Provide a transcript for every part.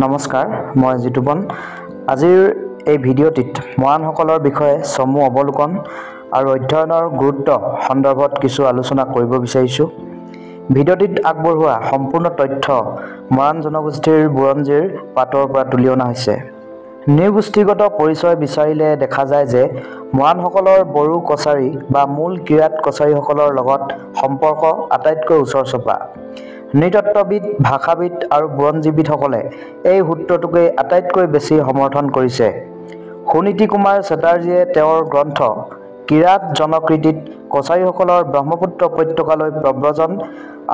নমস্কাৰ, মই জিতুপন। আজিৰ এই ভিডিঅ'টিত মৰাণসকলৰ বিষয়ে চমু অৱলোকন আৰু অধ্যয়নৰ গুৰুত্ব সন্দৰ্ভত কিছু আলোচনা কৰিব বিচাৰিছোঁ। ভিডিঅ'টিত আগবঢ়োৱা সম্পূৰ্ণ তথ্য মৰাণ জনগোষ্ঠীৰ বুৰঞ্জীৰ পাতৰ পৰা তুলি অনা হৈছে। নৃগোষ্ঠীগত পৰিচয় বিচাৰিলে দেখা যায় যে মৰাণসকলৰ বড়ো কছাৰী বা মূল কিৰাত কছাৰীসকলৰ লগত সম্পৰ্ক আটাইতকৈ ওচৰ চপা। নৃতত্ত্ববিদ, ভাষাবিদ আৰু বুৰঞ্জীবিদসকলে এই সূত্ৰটোকেই আটাইতকৈ বেছি সমৰ্থন কৰিছে। সুনীতি কুমাৰ চেটাৰ্জীয়ে তেওঁৰ গ্ৰন্থ কিৰাত জনকৃতিত কছাৰীসকলৰ ব্ৰহ্মপুত্ৰ উপত্যকালৈ প্ৰব্ৰজন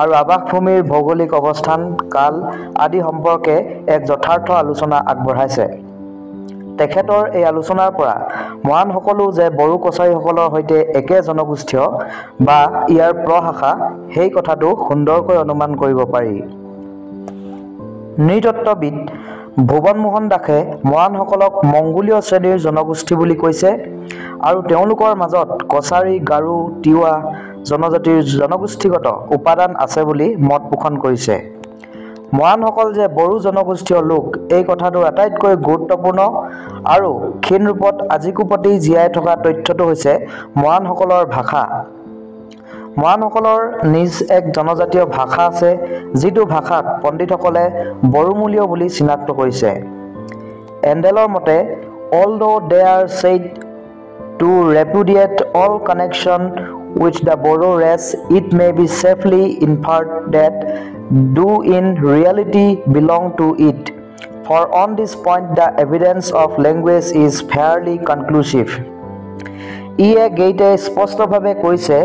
আৰু আৱাসভূমিৰ ভৌগোলিক অৱস্থান, কাল আদি সম্পৰ্কে এক যথাৰ্থ আলোচনা আগবঢ়াইছে। তেখেতৰ এই আলোচনাৰ পৰা মৰাণসকলো যে বড়ো কছাৰীসকলৰ সৈতে একে জনগোষ্ঠীয় বা ইয়াৰ প্ৰশাখা, সেই কথাটো সুন্দৰকৈ অনুমান কৰিব পাৰি। নৃতত্ত্ববিদ ভুৱনমোহন দাসে মৰাণসকলক মংগোলীয় শ্ৰেণীৰ জনগোষ্ঠী বুলি কৈছে আৰু তেওঁলোকৰ মাজত কছাৰী, গাৰো, তিৱা জনজাতিৰ জনগোষ্ঠীগত উপাদান আছে বুলি মত পোষণ কৰিছে। মৰাণসকল যে বড়ো জনগোষ্ঠীয় লোক, এই কথাটোৰ আটাইতকৈ গুৰুত্বপূৰ্ণ আৰু ক্ষীণ ৰূপত আজিকোপতি জীয়াই থকা তথ্যটো হৈছে মৰাণসকলৰ ভাষা। মৰাণসকলৰ নিজ এক জনজাতীয় ভাষা আছে, যিটো ভাষাক পণ্ডিতসকলে বড়োমূলীয় বুলি চিনাক্ত কৰিছে। এণ্ডেলৰ মতে, Although they are said to repudiate all connection with the Bodo race, it may be safely inferred that do in reality belong to it, for on this point the evidence of language is fairly conclusive. ই এ গেইটে স্পষ্টভাৱে কৈছে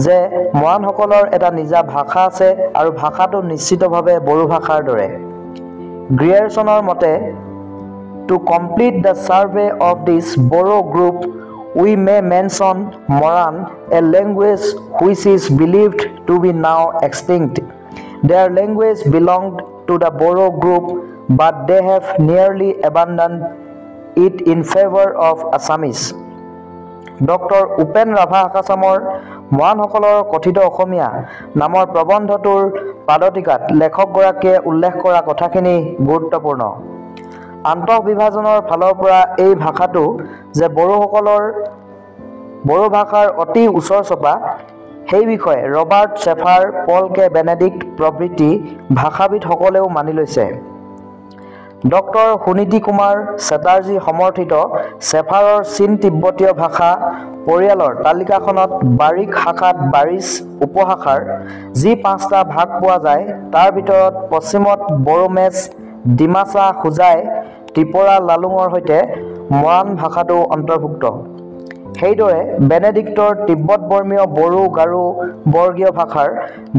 যে মৰাণসকলৰ এটা নিজা ভাষা আছে আৰু ভাষাটো নিশ্চিতভাৱে বড়ো ভাষাৰ দৰে। গ্ৰিয়াৰছনৰ মতে, To complete the survey of this Bodo group, we may mention Moran, a language which is believed to be now extinct. Their language belonged to the Bodo group, but they have nearly abandoned it in favour of Assamese. Doctor Upen Rabha হাকাচামৰ মৰাণসকলৰ কথিত অসমীয়া নামৰ প্ৰবন্ধটোৰ পাদটীকাত লেখকগৰাকীয়ে উল্লেখ কৰা কথাখিনি গুৰুত্বপূৰ্ণ। আন্তঃবিভাজনৰ ফালৰ পৰা এই ভাষাটো যে বড়ো ভাষাৰ অতি ওচৰ চপা, সেই বিষয়ে ৰবাৰ্ট শ্বেফাৰ, পল কে বেনেডিক্ট প্ৰভৃতি ভাষাবিদসকলেও মানি লৈছে। ডক্টৰ সুনীতি কুমাৰ চেটাৰ্জী সমৰ্থিত শ্বেফাৰৰ চীন তিব্বতীয় ভাষা পৰিয়ালৰ তালিকাখনত বাৰিক শাখাত বাৰিচ উপশাখাৰ যি পাঁচটা ভাগ পোৱা যায়, তাৰ ভিতৰত পশ্চিমত বড়ো মেচ, ডিমাচা, হোজাই, ত্ৰিপুৰা, লালুঙৰ সৈতে মৰাণ ভাষাটো অন্তৰ্ভুক্ত। সেইদৰে বেনেডিক্টৰ তিব্বত বৰ্মীয় বড়ো গাৰো বৰ্গীয় ভাষাৰ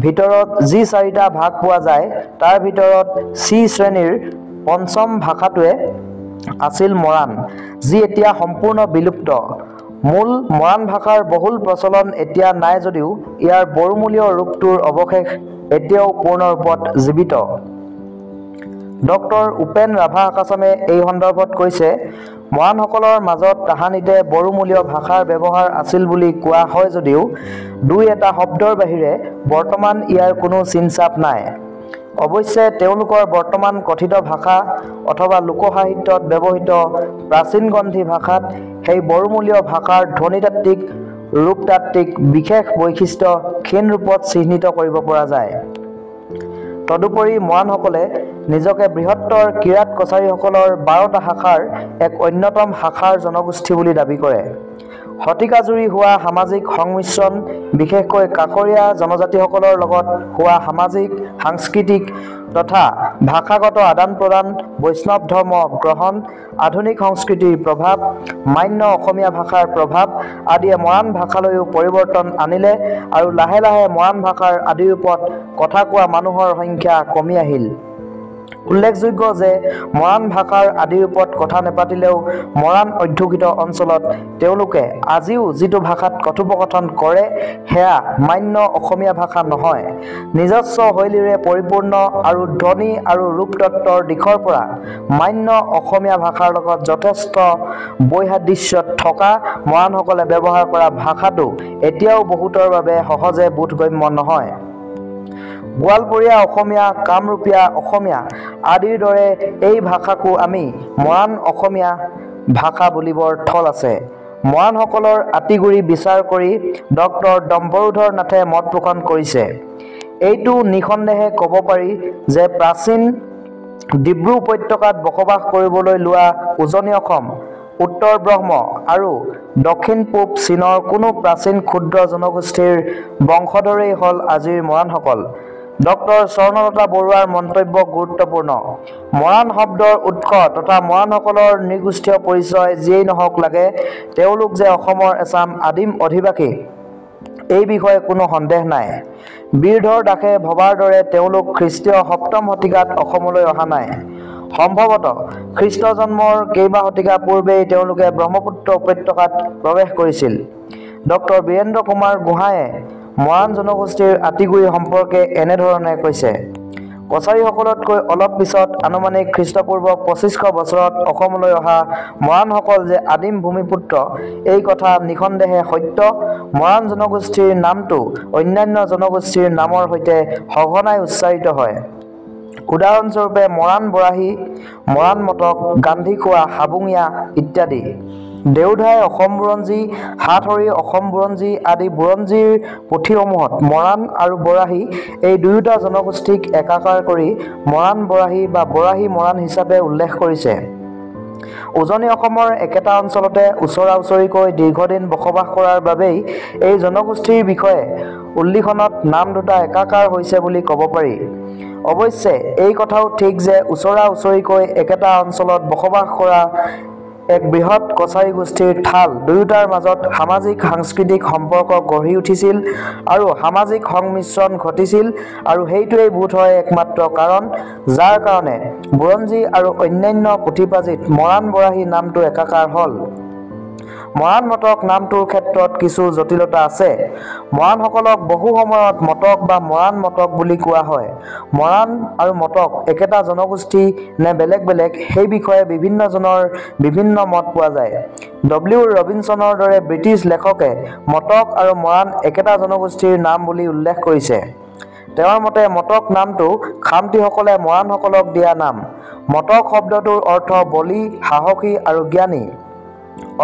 ভিতৰত যি চাৰিটা ভাগ পোৱা যায়, তাৰ ভিতৰত চি শ্ৰেণীৰ পঞ্চম ভাষাটোৱে আছিল মৰাণ, যি এতিয়া সম্পূৰ্ণ বিলুপ্ত। মূল মৰাণ ভাষাৰ বহুল প্ৰচলন এতিয়া নাই যদিও ইয়াৰ বড়োমূলীয় ৰূপটোৰ অৱশেষ এতিয়াও পূৰ্ণৰূপত জীৱিত। ডক্টৰ উপেন ৰাভা হাকাচামে এই সন্দৰ্ভত কৈছে, মৰাণসকলৰ মাজত তাহানিতে বড়োমূলীয় ভাষাৰ ব্যৱহাৰ আছিল বুলি কোৱা হয় যদিও দুই এটা শব্দৰ বাহিৰে বৰ্তমান ইয়াৰ কোনো চিনচাপ নাই। অৱশ্যে তেওঁলোকৰ বৰ্তমান কথিত ভাষা অথবা লোকসাহিত্যত ব্যৱহৃত প্ৰাচীনগন্ধী ভাষাত সেই বড়োমূলীয় ভাষাৰ ধ্বনিতাত্ত্বিক, ৰূপতাত্ত্বিক বিশেষ বৈশিষ্ট্য ক্ষীণ ৰূপত চিহ্নিত কৰিব পৰা যায়। তদুপৰি মৰাণসকলে নিজকে বৃহত্তৰ কিৰাত কছাৰীসকলৰ 12টা শাখাৰ এক অন্যতম শাখাৰ জনগোষ্ঠী বুলি দাবী কৰে। শতিকাজুৰি হোৱা সামাজিক সংমিশ্ৰণ, বিশেষকৈ কাষৰীয়া জনজাতিসকলৰ লগত হোৱা সামাজিক, সাংস্কৃতিক তথা ভাষাগত আদান প্ৰদান, বৈষ্ণৱ ধৰ্ম গ্ৰহণ, আধুনিক সংস্কৃতিৰ প্ৰভাৱ, মান্য অসমীয়া ভাষাৰ প্ৰভাৱ আদিয়ে মৰাণ ভাষালৈও পৰিৱৰ্তন আনিলে আৰু লাহে লাহে মৰাণ ভাষাৰ আদি ৰূপত কথা কোৱা মানুহৰ সংখ্যা কমি আহিল। উল্লেখযোগ্য যে মৰাণ ভাষাৰ আদি ৰূপত কথা নেপাতিলেও মৰাণ অধ্যুষিত অঞ্চলত তেওঁলোকে আজিও যিটো ভাষাত কথোপকথন কৰে, সেয়া মান্য অসমীয়া ভাষা নহয়। নিজস্ব শৈলীৰে পৰিপূৰ্ণ আৰু ধ্বনি আৰু ৰূপতত্ত্বৰ দিশৰ পৰা মান্য অসমীয়া ভাষাৰ লগত যথেষ্ট বৈসাদৃশ্য থকা মৰাণসকলে ব্যৱহাৰ কৰা ভাষাটো এতিয়াও বহুতৰ বাবে সহজে বোধগম্য নহয়। গোৱালপৰীয়া অসমীয়া, কামৰূপীয়া অসমীয়া আদিৰ দৰে এই ভাষাকো আমি মৰাণ অসমীয়া ভাষা বুলিবৰ থল আছে। মৰাণসকলৰ আঁতিগুৰি বিচাৰ কৰি ডক্টৰ ডম্বৰুধৰ নাথে মত পোষণ কৰিছে। এইটো নিঃসন্দেহে ক'ব পাৰি যে প্ৰাচীন ডিব্ৰু উপত্যকাত বসবাস কৰিবলৈ লোৱা উজনি অসম, উত্তৰ ব্ৰহ্ম আৰু দক্ষিণ পূব চীনৰ কোনো প্ৰাচীন ক্ষুদ্ৰ জনগোষ্ঠীৰ বংশধৰেই হ'ল আজিৰ মৰাণসকল। ডক্টৰ স্বৰ্ণলতা বৰুৱাৰ মন্তব্য গুৰুত্বপূৰ্ণ। মৰাণ শব্দৰ উৎস তথা মৰাণসকলৰ নৃগোষ্ঠীয় পৰিচয় যিয়েই নহওক লাগে, তেওঁলোক যে অসমৰ এচাম আদিম অধিবাসী এই বিষয়ে কোনো সন্দেহ নাই। বীৰধৰ দাসে ভবাৰ দৰে তেওঁলোক খ্ৰীষ্টীয় সপ্তম শতিকাত অসমলৈ অহা নাই। সম্ভৱতঃ খ্ৰীষ্ট জন্মৰ কেইবা শতিকা পূৰ্বেই তেওঁলোকে ব্ৰহ্মপুত্ৰ উপত্যকাত প্ৰৱেশ কৰিছিল। ডক্টৰ বীৰেন্দ্ৰ কুমাৰ গোহাঁয়ে মৰাণ জনগোষ্ঠীৰ আঁতিগুৰি সম্পৰ্কে এনেধৰণে কৈছে, কছাৰীসকলতকৈ অলপ পিছত আনুমানিক খ্ৰীষ্টপূৰ্ব 2500 বছৰত অসমলৈ অহা মৰাণসকল যে আদিম ভূমিপুত্ৰ এই কথা নিঃসন্দেহে সত্য। মৰাণ জনগোষ্ঠীৰ নামটো অন্যান্য জনগোষ্ঠীৰ নামৰ সৈতে সঘনাই উচ্চাৰিত হয়। উদাহৰণস্বৰূপে মৰাণ বৰাহী, মৰাণ মটক, গান্ধীখোৱা, হাবুঙীয়া ইত্যাদি। দেওধাই অসম বুৰঞ্জী, সাতসৰী অসম বুৰঞ্জী আদি বুৰঞ্জীৰ পুথিসমূহত মৰাণ আৰু বৰাহী এই দুয়োটা জনগোষ্ঠীক একাকাৰ কৰি মৰাণ বৰাহী বা বৰাহী মৰাণ হিচাপে উল্লেখ কৰিছে। উজনি অসমৰ একেটা অঞ্চলতে ওচৰা ওচৰিকৈ দীৰ্ঘদিন বসবাস কৰাৰ বাবেই এই জনগোষ্ঠীৰ বিষয়ে উল্লিখনত নাম দুটা একাকাৰ হৈছে বুলি ক'ব পাৰি। অৱশ্যে এই কথাও ঠিক যে ওচৰা ওচৰিকৈ একেটা অঞ্চলত বসবাস কৰা এক বৃহৎ কছাৰী গোষ্ঠীৰ ঠাল দুয়োটাৰ মাজত সামাজিক সাংস্কৃতিক সম্পৰ্ক গঢ়ি উঠিছিল আৰু সামাজিক সংমিশ্ৰণ ঘটিছিল আৰু সেইটোৱেই বোধহয় একমাত্ৰ কাৰণ যাৰ কাৰণে বুৰঞ্জী আৰু অন্যান্য পুথিপাঁজিত মৰাণ বৰাহী নামটো একাকাৰ হ'ল। মৰাণ মটক নামটোৰ ক্ষেত্ৰত কিছু জটিলতা আছে। মৰাণসকলক বহু সময়ত মটক বা মৰাণ মটক বুলি কোৱা হয়। মৰাণ আৰু মটক একেটা জনগোষ্ঠী নে বেলেগ বেলেগ সেই বিষয়ে বিভিন্নজনৰ বিভিন্ন মত পোৱা যায়। ডব্লিউ ৰবিনছনৰ দৰে ব্ৰিটিছ লেখকে মটক আৰু মৰাণ একেটা জনগোষ্ঠীৰ নাম বুলি উল্লেখ কৰিছে। তেওঁৰ মতে মটক নামটো খামতিসকলে মৰাণসকলক দিয়া নাম। মটক শব্দটোৰ অৰ্থ বলী, সাহসী আৰু জ্ঞানী,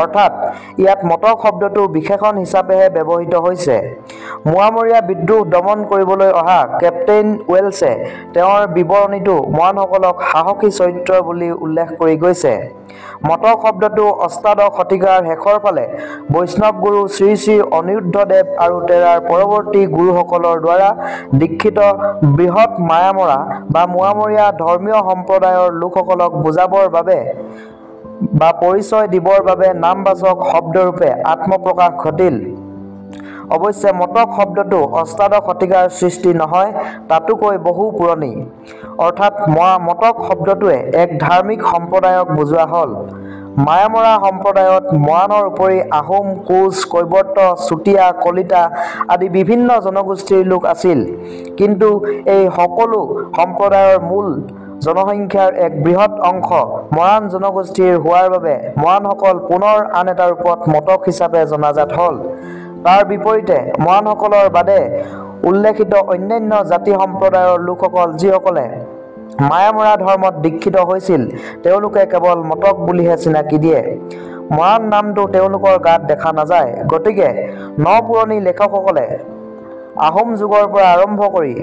অৰ্থাৎ ইয়াত মটক শব্দটো বিশেষণ হিচাপেহে ব্যৱহৃত হৈছে। মোৱামৰীয়া বিদ্ৰোহ দমন কৰিবলৈ অহা কেপ্টেইন ৱেলছে তেওঁৰ বিৱৰণীতো মৰাণসকলক সাহসী চৰিত্ৰ বুলি উল্লেখ কৰি গৈছে। মটক শব্দটো অষ্টাদশ শতিকাৰ শেষৰ ফালে বৈষ্ণৱ গুৰু শ্ৰী শ্ৰী অনিৰুদ্ধদেৱ আৰু তেৰাৰ পৰৱৰ্তী গুৰুসকলৰ দ্বাৰা দীক্ষিত বৃহৎ মায়ামৰা বা মোৱামৰীয়া ধৰ্মীয় সম্প্ৰদায়ৰ লোকসকলক বুজাবৰ বাবে বা পৰিচয় দিবৰ বাবে নামবাচক শব্দৰূপে আত্মপ্ৰকাশ ঘটিল। অৱশ্যে মটক শব্দটো অষ্টাদশ শতিকাৰ সৃষ্টি নহয়, তাতোকৈ বহু পুৰণি। অৰ্থাৎ মটক শব্দটোৱে এক ধাৰ্মিক সম্প্ৰদায়ক বুজোৱা হ'ল। মায়ামৰা সম্প্ৰদায়ত মৰাণৰ উপৰি আহোম, কোচ, কৈৱৰ্ত, চুতীয়া, কলিতা আদি বিভিন্ন জনগোষ্ঠীৰ লোক আছিল। কিন্তু এই সকলো সম্প্ৰদায়ৰ মূল জনসংখ্যাৰ এক বৃহৎ অংশ মৰাণ জনগোষ্ঠীৰ হোৱাৰ বাবে মৰাণসকল পুনৰ আন এটা ৰূপত মটক হিচাপে জনাজাত হ'ল। তাৰ বিপৰীতে মৰাণসকলৰ বাদে উল্লেখিত অন্যান্য জাতি সম্প্ৰদায়ৰ লোকসকল যিসকলে মায়ামৰা ধৰ্মত দীক্ষিত হৈছিল তেওঁলোকে কেৱল মটক বুলিহে চিনাকি দিয়ে। মৰাণ নামটো তেওঁলোকৰ গাত দেখা নাযায়। গতিকে ন পুৰণি লেখকসকলে আহোম যুগৰ পৰা আৰম্ভ কৰি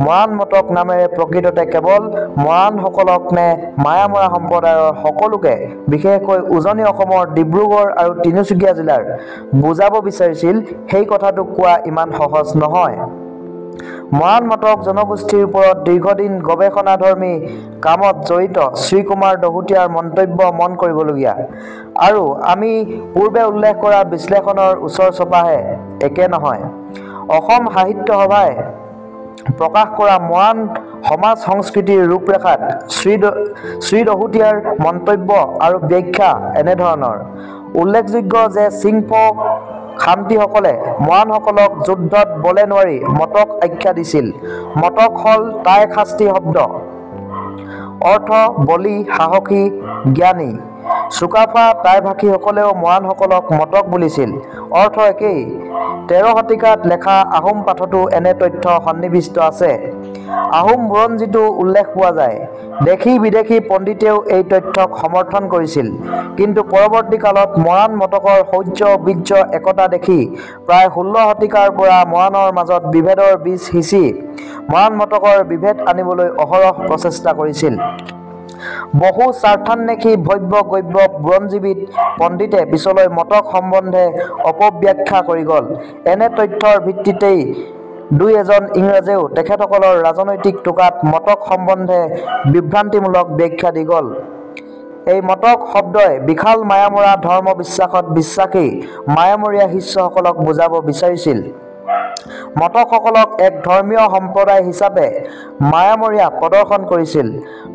মৰাণ মটক নামেৰে প্ৰকৃততে কেৱল মৰাণসকলক নে মায়ামৰা সম্প্ৰদায়ৰ সকলোকে, বিশেষকৈ উজনি অসমৰ ডিব্ৰুগড় আৰু তিনিচুকীয়া জিলাৰ বুজাব বিচাৰিছিল সেই কথাটো কোৱা ইমান সহজ নহয়। মৰাণ মটক জনগোষ্ঠীৰ ওপৰত দীৰ্ঘদিন গৱেষণাধৰ্মী কামত জড়িত শ্ৰীকুমাৰ দহোটীয়াৰ মন্তব্য মন কৰিবলগীয়া আৰু আমি পূৰ্বে উল্লেখ কৰা বিশ্লেষণৰ ওচৰ চপাহে একে নহয়। অসম সাহিত্য সভাই প্ৰকাশ কৰা মৰাণ সমাজ সংস্কৃতিৰ ৰূপৰেখাত শ্ৰী দহোটীয়াৰ মন্তব্য আৰু ব্যাখ্যা এনেধৰণৰ। উল্লেখযোগ্য যে চিংফৌ খামতিসকলে মৰাণসকলক যুদ্ধত বলে নোৱাৰি মটক আখ্যা দিছিল। মটক হ'ল টাই খাস্তি শব্দ, অৰ্থ বলী, সাহসী, জ্ঞানী। চুকাফা টাইভাষীসকলেও মৰাণসকলক মটক বুলিছিল, অৰ্থ একেই। 13 শতিকাত লেখা আহোম পাঠতো এনে তথ্য সন্নিৱিষ্ট আছে। আহোম বুৰঞ্জীতো উল্লেখ পোৱা যায়। দেশী বিদেশী পণ্ডিতেও এই তথ্যক সমৰ্থন কৰিছিল। কিন্তু পৰৱৰ্তী কালত মৰাণ মটকৰ শৌৰ্য বীৰ্য একতা দেখি প্ৰায় 16 শতিকাৰ পৰা মৰাণৰ মাজত বিভেদৰ বীজ সিঁচি মৰাণ মটকৰ বিভেদ আনিবলৈ অহৰহ প্ৰচেষ্টা কৰিছিল। বহু স্বাৰ্থান্বেষী ভব্য গব্য বুৰঞ্জীবিদ পণ্ডিতে পিছলৈ মটক সম্বন্ধে অপব্যাখ্যা কৰি গ'ল। এনে তথ্যৰ ভিত্তিতেই দুই এজন ইংৰাজেও তেখেতসকলৰ ৰাজনৈতিক টোকাত মটক সম্বন্ধে বিভ্ৰান্তিমূলক ব্যাখ্যা দি গ'ল। এই মটক শব্দই বিশাল মায়ামৰা ধৰ্ম বিশ্বাসত বিশ্বাসী মায়ামৰীয়া শিষ্যসকলক বুজাব বিচাৰিছিল। মটকসকলক এক ধৰ্মীয় সম্প্ৰদায় হিচাপে মায়ামৰীয়া প্ৰদৰ্শন কৰিছিল।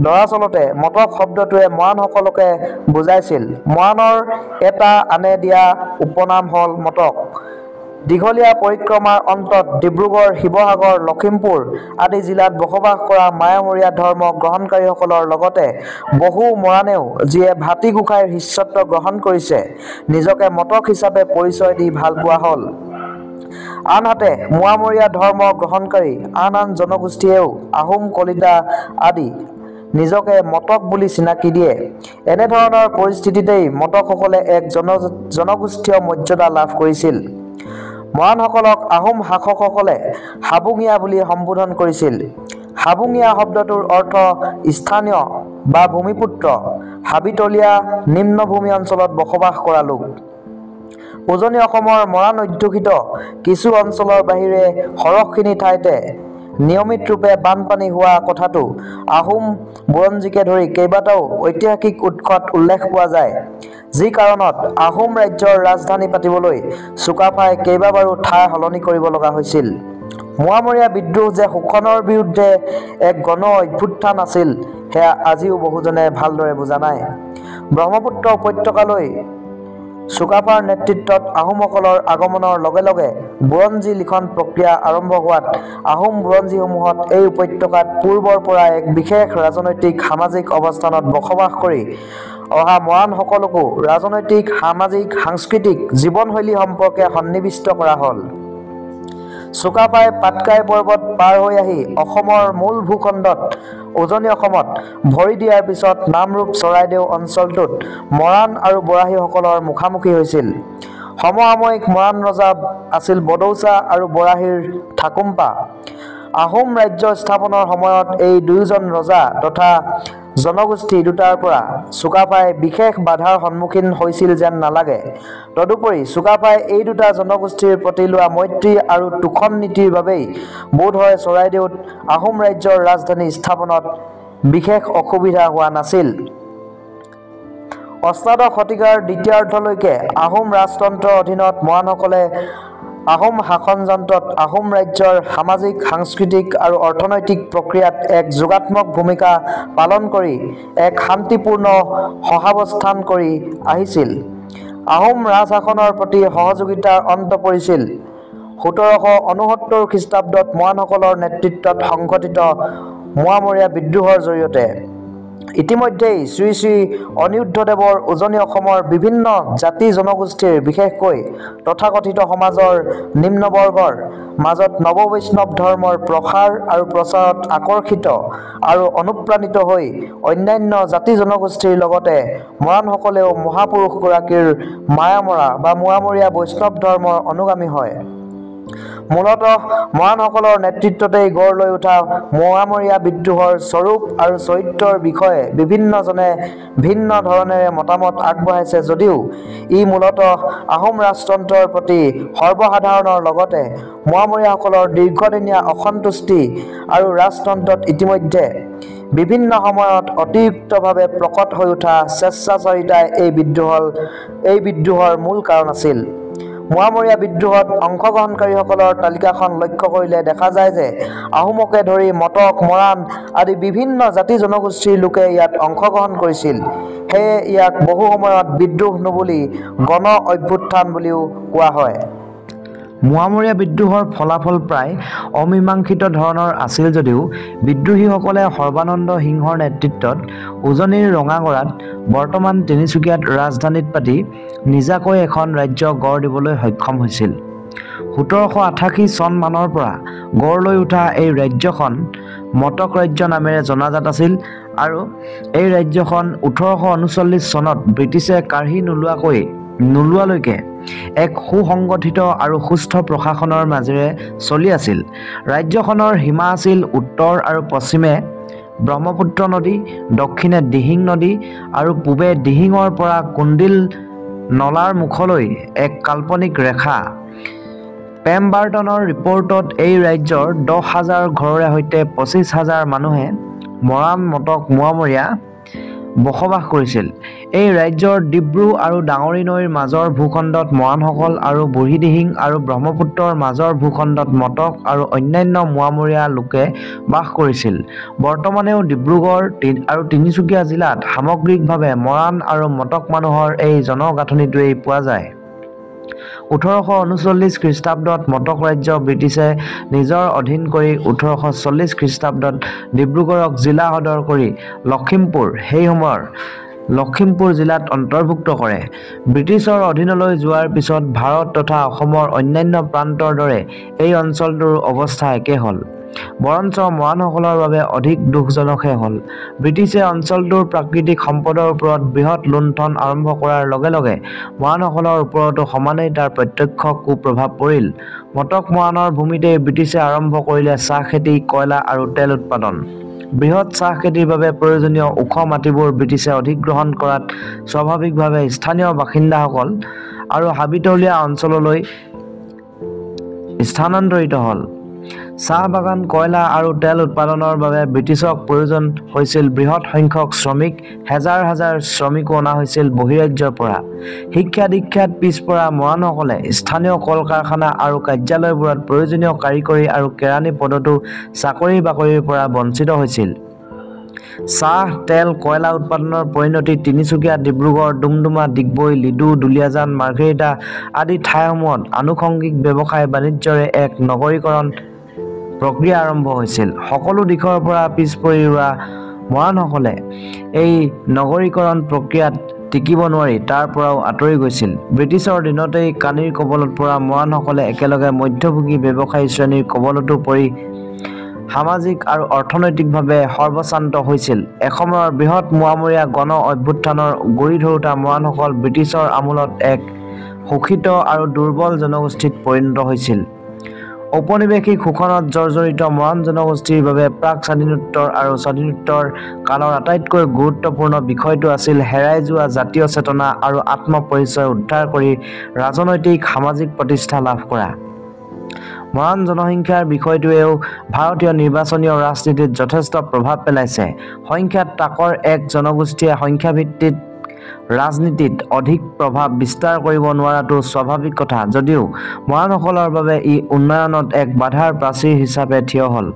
দৰাচলতে মটক শব্দটোৱে মৰাণসকলকে বুজাইছিল। মৰাণৰ এটা আনে দিয়া উপনাম হ'ল মটক। দীঘলীয়া পৰিক্ৰমাৰ অন্তত ডিব্ৰুগড়, শিৱসাগৰ, লখিমপুৰ আদি জিলাত বসবাস কৰা মায়ামৰীয়া ধৰ্ম গ্ৰহণকাৰীসকলৰ লগতে বহু মৰাণেও যিয়ে ভাতী গোসাঁইৰ শিষ্যত্ব গ্ৰহণ কৰিছে নিজকে মটক হিচাপে পৰিচয় দি ভাল পোৱা হ'ল। আনহাতে মোৱামৰীয়া ধৰ্ম গ্ৰহণকাৰী আন আন জনগোষ্ঠীয়েও আহোম, কলিতা আদি নিজকে মটক বুলি চিনাকি দিয়ে। এনেধৰণৰ পৰিস্থিতিতেই মটকসকলে এক জনগোষ্ঠীয় মৰ্যাদা লাভ কৰিছিল। মৰাণসকলক আহোম শাসকসকলে হাবুঙীয়া বুলি সম্বোধন কৰিছিল। হাবুঙীয়া শব্দটোৰ অৰ্থ স্থানীয় বা ভূমিপুত্ৰ, হাবিতলীয়া নিম্নভূমি অঞ্চলত বসবাস কৰা লোক। উজনি অসমৰ মৰাণ অধ্যুষিত কিছু অঞ্চলৰ বাহিৰে সৰহখিনি ঠাইতে নিয়মিতৰূপে বানপানী হোৱা কথাটো আহোম বুৰঞ্জীকে ধৰি কেইবাটাও ঐতিহাসিক উৎসত উল্লেখ পোৱা যায়। যি কাৰণত আহোম ৰাজ্যৰ ৰাজধানী পাতিবলৈ চুকাফাই কেইবাবাৰো ঠাই সলনি কৰিব লগা হৈছিল। মোৱামৰীয়া বিদ্ৰোহ যে শোষণৰ বিৰুদ্ধে এক গণ অভ্যুত্থান আছিল সেয়া আজিও বহুজনে ভালদৰে বুজা নাই। ব্ৰহ্মপুত্ৰ উপত্যকালৈ চুকাফাৰ নেতৃত্বত আহোমসকলৰ আগমনৰ লগে লগে বুৰঞ্জী লিখন প্ৰক্ৰিয়া আৰম্ভ হোৱাত আহোম বুৰঞ্জীসমূহত এই উপত্যকাত পূৰ্বৰ পৰা এক বিশেষ ৰাজনৈতিক সামাজিক অৱস্থানত বসবাস কৰি অহা মৰাণসকলকো ৰাজনৈতিক, সামাজিক, সাংস্কৃতিক জীৱনশৈলী সম্পৰ্কে সন্নিৱিষ্ট কৰা হ'ল। চুকাফাই পাটকাই পৰ্বত পাৰ হৈ আহি অসমৰ মূল ভূখণ্ডত উজনি অসমত ভৰি দিয়াৰ পিছত নামৰূপ চৰাইদেউ অঞ্চলটোত মৰাণ আৰু বৰাহীসকলৰ মুখামুখি হৈছিল। সমসাময়িক মৰাণ ৰজা আছিল বদৌচা আৰু বৰাহীৰ ঠাকুম্পা। আহোম ৰাজ্য স্থাপনৰ সময়ত এই দুয়োজন ৰজা তথা জনগোষ্ঠী দুটাৰ পৰা চুকাফাই বিশেষ বাধাৰ সন্মুখীন হৈছিল যেন নালাগে। তদুপৰি চুকাফাই এই দুটা জনগোষ্ঠীৰ প্ৰতি লোৱা মৈত্ৰী আৰু তোষণ নীতিৰ বাবেই বোধহয় চৰাইদেউত আহোম ৰাজ্যৰ ৰাজধানী স্থাপনত বিশেষ অসুবিধা হোৱা নাছিল। অষ্টাদশ শতিকাৰ দ্বিতীয়াৰ্ধলৈকে আহোম ৰাজতন্ত্ৰৰ অধীনত মৰাণসকলে আহোম শাসনযন্ত্ৰত আহোম ৰাজ্যৰ সামাজিক, সাংস্কৃতিক আৰু অৰ্থনৈতিক প্ৰক্ৰিয়াত এক যোগাত্মক ভূমিকা পালন কৰি এক শান্তিপূৰ্ণ সহাৱস্থান কৰি আহিছিল। আহোম ৰাজশাসনৰ প্ৰতি সহযোগিতাৰ অন্ত পৰিছিল 1769 খ্ৰীষ্টাব্দত মৰাণসকলৰ নেতৃত্বত সংঘটিত মোৱামৰীয়া বিদ্ৰোহৰ জৰিয়তে। ইতিমধ্যেই শ্ৰী শ্ৰী অনিৰুদ্ধদেৱৰ উজনি অসমৰ বিভিন্ন জাতি জনগোষ্ঠীৰ বিশেষকৈ তথাকথিত সমাজৰ নিম্নবৰ্গৰ মাজত নৱবৈষ্ণৱ ধৰ্মৰ প্ৰসাৰ আৰু প্ৰচাৰত আকৰ্ষিত আৰু অনুপ্ৰাণিত হৈ অন্যান্য জাতি জনগোষ্ঠীৰ লগতে মৰাণসকলেও মহাপুৰুষগৰাকীৰ মায়ামৰা বা মোৱামৰীয়া বৈষ্ণৱ ধৰ্মৰ অনুগামী হয়। মূলতঃ মৰাণসকলৰ নেতৃত্বতেই গঢ় লৈ উঠা মোৱামৰীয়া বিদ্ৰোহৰ স্বৰূপ আৰু চৰিত্ৰৰ বিষয়ে বিভিন্নজনে ভিন্ন ধৰণেৰে মতামত আগবঢ়াইছে যদিও ই মূলতঃ আহোম ৰাজতন্ত্ৰৰ প্ৰতি সৰ্বসাধাৰণৰ লগতে মোৱামৰীয়াসকলৰ দীৰ্ঘদিনীয়া অসন্তুষ্টি আৰু ৰাজতন্ত্ৰত ইতিমধ্যে বিভিন্ন সময়ত অতিৰিক্তভাৱে প্ৰকট হৈ উঠা স্বেচ্ছাচাৰিতাই এই বিদ্ৰোহৰ মূল কাৰণ আছিল। মোৱামৰীয়া বিদ্ৰোহত অংশগ্ৰহণকাৰীসকলৰ তালিকাখন লক্ষ্য কৰিলে দেখা যায় যে আহোমকে ধৰি মটক, মৰাণ আদি বিভিন্ন জাতি জনগোষ্ঠীৰ লোকে ইয়াত অংশগ্ৰহণ কৰিছিল। সেয়ে ইয়াক বহু সময়ত বিদ্ৰোহ নুবুলি গণ অভ্যুত্থান বুলিও কোৱা হয়। মোৱামৰীয়া বিদ্ৰোহৰ ফলাফল প্ৰায় অমীমাংসিত ধৰণৰ আছিল যদিও বিদ্ৰোহীসকলে সৰ্বানন্দ সিংহৰ নেতৃত্বত উজনিৰ ৰঙাগড়াত বৰ্তমান তিনিচুকীয়াত ৰাজধানীত পাতি নিজাকৈ এখন ৰাজ্য গঢ় দিবলৈ সক্ষম হৈছিল। 1788 চনমানৰ পৰা গঢ় লৈ উঠা এই ৰাজ্যখন মটক ৰাজ্য নামেৰে জনাজাত আছিল আৰু এই ৰাজ্যখন 1839 চনত ব্ৰিটিছে কাঢ়ি নোলোৱালৈকে এক সুসংগঠিত আৰু সুস্থ প্ৰশাসনৰ মাজেৰে চলি আছিল। ৰাজ্যখনৰ সীমা আছিল উত্তৰ আৰু পশ্চিমে ব্ৰহ্মপুত্ৰ নদী, দক্ষিণে দিহিং নদী আৰু পূবে দিহিঙৰ পৰা কুণ্ডিল নলাৰ মুখলৈ এক কাল্পনিক ৰেখা। পেমবাৰ্টনৰ ৰিপৰ্টত এই ৰাজ্যৰ 10,000 ঘৰৰে সৈতে 25,000 মানুহে মৰাণ, মটক, মোৱামৰীয়া বসবাস কৰিছিল। এই ৰাজ্যৰ ডিব্ৰু আৰু ডাঙৰী নৈৰ মাজৰ ভূখণ্ডত মৰাণসকল আৰু বুঢ়ীদিহিং আৰু ব্ৰহ্মপুত্ৰৰ মাজৰ ভূখণ্ডত মটক আৰু অন্যান্য মোৱামৰীয়া লোকে বাস কৰিছিল। বৰ্তমানেও ডিব্ৰুগড় আৰু তিনিচুকীয়া জিলাত সামগ্ৰিকভাৱে মৰাণ আৰু মটক মানুহৰ এই জনগাঁথনিটোৱেই পোৱা যায়। 1839 খ্ৰীষ্টাব্দত মটক ৰাজ্য ব্ৰিটিছে নিজৰ অধীন কৰি 1840 খ্ৰীষ্টাব্দত ডিব্ৰুগড়ক জিলা সদৰ কৰি লখিমপুৰ সেই সময়ৰ লখিমপুৰ জিলাত অন্তৰ্ভুক্ত কৰে। ব্ৰিটিছৰ অধীনলৈ যোৱাৰ পিছত ভাৰত তথা অসমৰ অন্যান্য প্ৰান্তৰ দৰে এই অঞ্চলটোৰ অৱস্থা একে হ'ল, বৰঞ্চ মৰাণসকলৰ বাবে অধিক দুখজনকহে হ'ল। ব্ৰিটিছে অঞ্চলটোৰ প্ৰাকৃতিক সম্পদৰ ওপৰত বৃহৎ লুণ্ঠন আৰম্ভ কৰাৰ লগে লগে মৰাণসকলৰ ওপৰতো সমানেই তাৰ প্ৰত্যক্ষ কুপ্ৰভাৱ পৰিল। মটক মৰাণৰ ভূমিতেই ব্ৰিটিছে আৰম্ভ কৰিলে চাহ খেতি, কয়লা আৰু তেল উৎপাদন। বৃহৎ চাহ খেতিৰ বাবে প্ৰয়োজনীয় ওখ মাটিবোৰ ব্ৰিটিছে অধিগ্ৰহণ কৰাত স্বাভাৱিকভাৱে স্থানীয় বাসিন্দাসকল আৰু হাবিতলীয়া অঞ্চললৈ স্থানান্তৰিত হ'ল। চাহ বাগান, কয়লা আৰু তেল উৎপাদনৰ বাবে ব্ৰিটিছক প্ৰয়োজন হৈছিল বৃহৎ সংখ্যক শ্ৰমিক। হেজাৰ হাজাৰ শ্ৰমিকো অনা হৈছিল বহিৰাজ্যৰ পৰা। শিক্ষা দীক্ষাত পিছপৰা মৰাণসকলে স্থানীয় কল কাৰখানা আৰু কাৰ্যালয়বোৰত প্ৰয়োজনীয় কাৰিকৰী আৰু কেৰাণী পদতো চাকৰি বাকৰিৰ পৰা বঞ্চিত হৈছিল। চাহ, তেল, কয়লা উৎপাদনৰ পৰিণতিত তিনিচুকীয়া, ডিব্ৰুগড়, ডুমডুমা, ডিগবৈ, লিডু, দুলীয়াজান, মাৰ্ঘেৰিটা আদি ঠাইসমূহত আনুষংগিক ব্যৱসায় বাণিজ্যৰে এক নগৰীকৰণ প্ৰক্ৰিয়া আৰম্ভ হৈছিল। সকলো দিশৰ পৰা পিছ পৰি ৰোৱা মৰাণসকলে এই নগৰীকৰণ প্ৰক্ৰিয়াত টিকিব নোৱাৰি তাৰ পৰাও আঁতৰি গৈছিল। ব্ৰিটিছৰ দিনতেই কানিৰ কবলত পৰা মৰাণসকলে একেলগে মধ্যভোগী ব্যৱসায়ী শ্ৰেণীৰ কবলতো পৰি সামাজিক আৰু অৰ্থনৈতিকভাৱে সৰ্বস্বান্ত হৈছিল। এসময়ৰ বৃহৎ মোৱামৰীয়া গণ অভ্যুত্থানৰ গুৰি ধৰোঁতা মৰাণসকল ব্ৰিটিছৰ আমোলত এক শোষিত আৰু দুৰ্বল জনগোষ্ঠীত পৰিণত হৈছিল। ঔপনিৱেশিক শোষণত জৰ্জৰিত মৰাণ জনগোষ্ঠীৰ বাবে প্ৰাক স্বাধীনোত্তৰ আৰু স্বাধীনোত্তৰ কালৰ আটাইতকৈ গুৰুত্বপূৰ্ণ বিষয়টো আছিল হেৰাই যোৱা জাতীয় চেতনা আৰু আত্মপৰিচয় উদ্ধাৰ কৰি ৰাজনৈতিক সামাজিক প্ৰতিষ্ঠা লাভ কৰা। মৰাণ জনসংখ্যাৰ বিষয়টোৱেও ভাৰতীয় নিৰ্বাচনীয় ৰাজনীতিত যথেষ্ট প্ৰভাৱ পেলাইছে। সংখ্যাত তাকৰ এক জনগোষ্ঠীয়ে সংখ্যাভিত্তিক ৰাজনীতিত অধিক প্ৰভাৱ বিস্তাৰ কৰিব নোৱাৰাটো স্বাভাৱিক কথা যদিও মৰাণসকলৰ বাবে ই উন্নয়নত এক বাধাৰ প্ৰাচীৰ হিচাপে থিয় হ'ল।